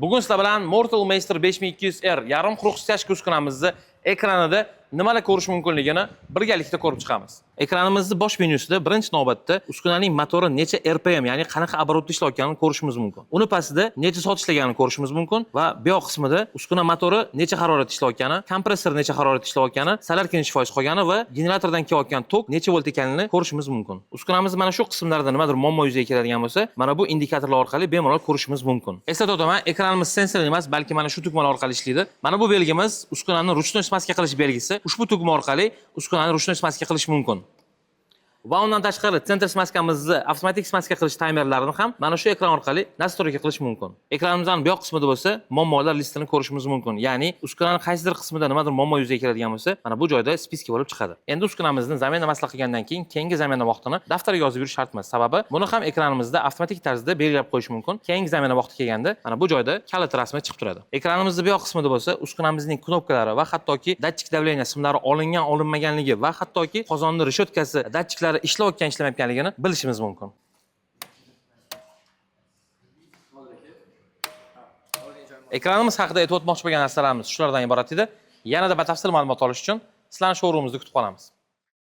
Bugun sizlar bilan Mortal Meister 5200R yarim quruq стяжка uskunamizni ekranida nimalar ko'rish mumkinligini birgalikda ko'rib chiqamiz. Ekranimizni bosh menyusida birinchi navbatda uskunaning motori necha RPM, ya'ni qanaqa оборот da ishlayotganini ko'rishimiz mumkin. Uni pastida necha soat ishlaganini ko'rishimiz mumkin va bu yoq qismida uskuna motori necha haroratda ishlayotgani, kompressor necha haroratda ishlayotgani, солярка necha foiz qolgani va generatordan kelayotgan tok necha volt ekanini ko'rishimiz mumkin. Uskunamiz mana shu qismlarida nimadir muammo yuzaga keladigan bo'lsa, mana bu indikatorlar orqali bemalol ko'rishimiz mumkin. Eslatib o'taman, ekranimiz sensorli emas, balki mana shu tugmalar orqali ishlaydi. Mana bu belgimiz uskunani ручной смазка qilish belgisi. Ushbu tugma orqali uskunani ручной смазка qilish mumkin. Va undan tashqari центр смазка mizni avtomatik смазка qilish taymerlarini ham mana shu ekran orqali настройка qilish mumkin. Ekranimizning bu yoq qismida bo'lsa muammolar listini ko'rishimiz mumkin. Ya'ni uskunaning qaysidir qismida nimadir muammo yuzaga keladigan bo'lsa, mana bu joyda списки bo'lib chiqadi. Endi uskunamizni замена масла qilgandan keyin keyingi замена vaqtini daftarga yozib yurish shart emas. Sababi buni ham ekranimizda avtomatik tarzda belgilab qo'yish mumkin. Keyingi замена vaqti kelganda mana bu joyda kalit rasmi chiqib turadi. Ekranimizni bu yoq qismida bo'lsa uskunamizning knopkalari va hattoki датчик давления simlari olingan, olinmaganligi va hattoki qozonni решётка si datchiklari ishlayotgan, ishlamayotganligini bilishimiz mumkin. Ekranimiz haqida aytib o'tmoqchi bo'lgan narsalarimiz shulardan iborat edi. Yanada batafsil ma'lumot olish uchun sizlarni showroomimizda kutib qolamiz.